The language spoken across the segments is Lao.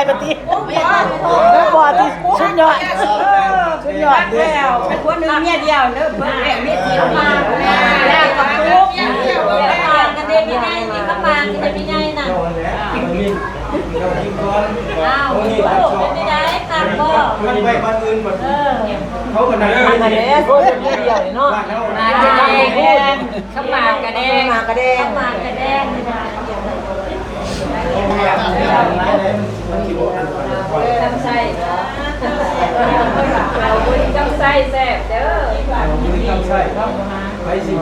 າຍປະຕິ ບໍ່ຕິ ສຸດຍອດ ສຸດຍອດເດ້ ແລ້ວຄົນໜຶ່ງເມຍດຽວເດີ ເພິ່ນແບ່ງເມຍດຽວມາ ແລ້ວກໍປຸກ ເຂົ້າປາກກັນເດ້ ມີໃຫຍ່ນີ້ ເຂົ້າປາກກັນເດ້ ມີໃຫຍ່ນະ ອ້າວ ເປັນຈັ່ງໃດ ຄັກບໍ່ ມັນໄປບ້ານອື່ນບັດ ເອີ ເຂົາກໍນັ່ງ ມາແລ້ວ ເດີ ເດີ ເດີ ເນາະ ມາແລ້ວ ເຂົ້າປາກກະແດງ ເຂົ້າປາກກະແດງ ເຂົ້າປາກກະແດງ ຄຳໄຊ ຄຳໄຊແຊບເດີ ຄຳໄຊ ໄປຊິ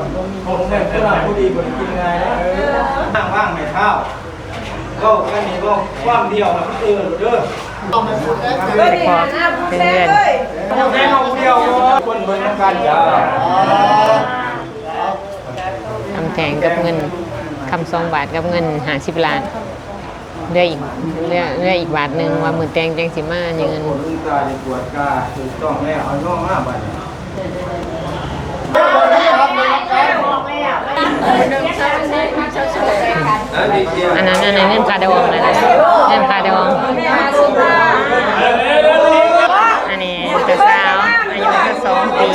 ຂອງແມ່ນຄົນລາວຜູ້ດີບໍ່ໄດ້ກິນງ່າຍເດີ ເອີ ນາງວ່າງແມ່ເຖົ້າ ເວົ້າກັນນີ້ເວົ້າຄວາມດຽວນະ ເອີ ເດີ ໂດຍສະເພາະເປັນເຮືອນ ເວົ້າແຕ່ເວົ້າຜູ້ດຽວ ຄົນເບິ່ງນຳກັນຈ້າ ຄຳແທ່ງກັບເງິນ ຄຳສອງບາດກັບເງິນຫ້າສິບລ້ານ ເຫຼືອອີກ ເຫຼືອ ເຫຼືອອີກບາດໜຶ່ງວ່າມື້ແຕ່ງຈັ່ງຊິມາຍື່ນ ອັນນັ້ນ ອັນນັ້ນເງິນຄ່າດອງ ນັ້ນເງິນຄ່າດອງ ອັນນີ້ເຈົ້າສາວອາຍຸຊາວສອງປີ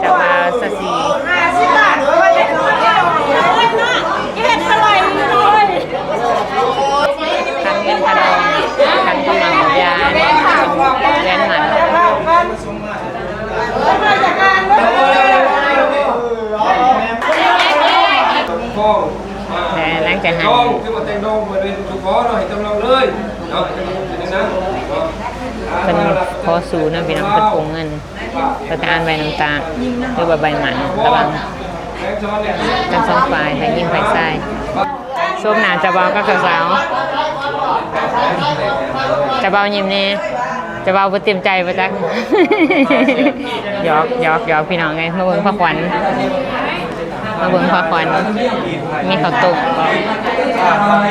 ເຈົ້າບ່າວຊາວສີ່ ຄັນເງິນຄ່າດອງ ຄັນກຳລັງຢາ ແວ່ນໝັ້ນ ແຕ່ຫຼັງຈາກນັ້ນ ເພິ່ນຂໍສູ້ນຳພີ່ນ້ອງ ເພິ່ນກົງເງິນ ປະທານໃບນ້ຳຕາ ຫຼືວ່າໃບໝັ້ນ ລະຫວ່າງທັງສອງຝ່າຍ ຝ່າຍຍິງຝ່າຍຊາຍ. ຊົມໜ້າເຈົ້າບ່າວກັບເຈົ້າສາວ ເຈົ້າບ່າວຍິ້ມແດ່ ເຈົ້າບ່າວບໍ່ເຕັມໃຈບໍ່ຈັກ ຫຍອກ ຫຍອກ ຫຍອກ ພີ່ນ້ອງເອີຍ ມາເບິ່ງພະຂວັນ ມາເບິ່ງພະຂວັນ ມີເຂົ້າຕົ້ມ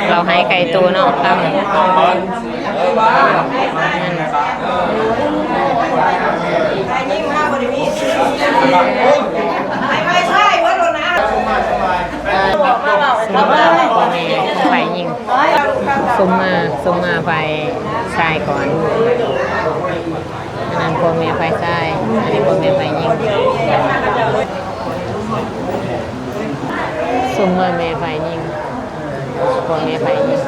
ເຫຼົ້າໄຮໄກ່ໂຕເນາະ ຄຳ ຊຸມມາ ພໍ່ແມ່ຝ່າຍຍິງ ຊຸມມາ ຊຸມມາຝ່າຍຊາຍກ່ອນ ອັນນັ້ນພໍ່ແມ່ຝ່າຍຊາຍ ອັນນີ້ພໍ່ແມ່ຝ່າຍຍິງ. ຊຸມເມືອແມ່ຝ່າຍຍິງ ພວກແມ່ຝ່າຍຍິງ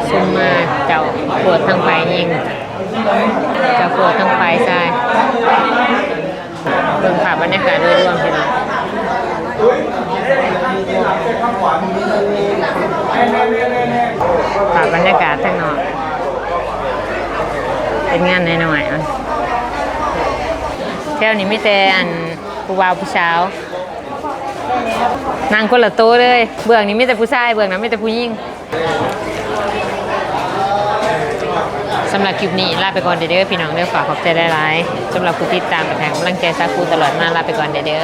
ຊຸມມາເຈົ້າພວກທາງຝ່າຍຍິງ ເຈົ້າພວກທາງຝ່າຍຊາຍ. ເບິ່ງພາບບັນຍາກາດໂດຍລວມພີ່ນ້ອງ ພາບບັນຍາກາດທາງນອກ ເປັນງານນ້ອຍໆ ແຖວນີ້ມີແຕ່ອັນ ຜູ້ບ່າວຜູ້ສາວ ນັ່ງຄົນລະໂຕເລີຍ ເບື້ອງນີ້ມີແຕ່ຜູ້ຊາຍ ເບື້ອງນັ້ນມີແຕ່ຜູ້ຍິງ. ສຳລັບຄລິບນີ້ລາໄປກ່ອນເດີພີ່ນ້ອງເດີ ຝາກຂອບໃຈຫຼາຍໆ ສຳລັບຜູ້ຕິດຕາມ ແລະ ໃຫ້ກຳລັງໃຈສາຄູຕະຫຼອດມາ ລາໄປກ່ອນເດີ.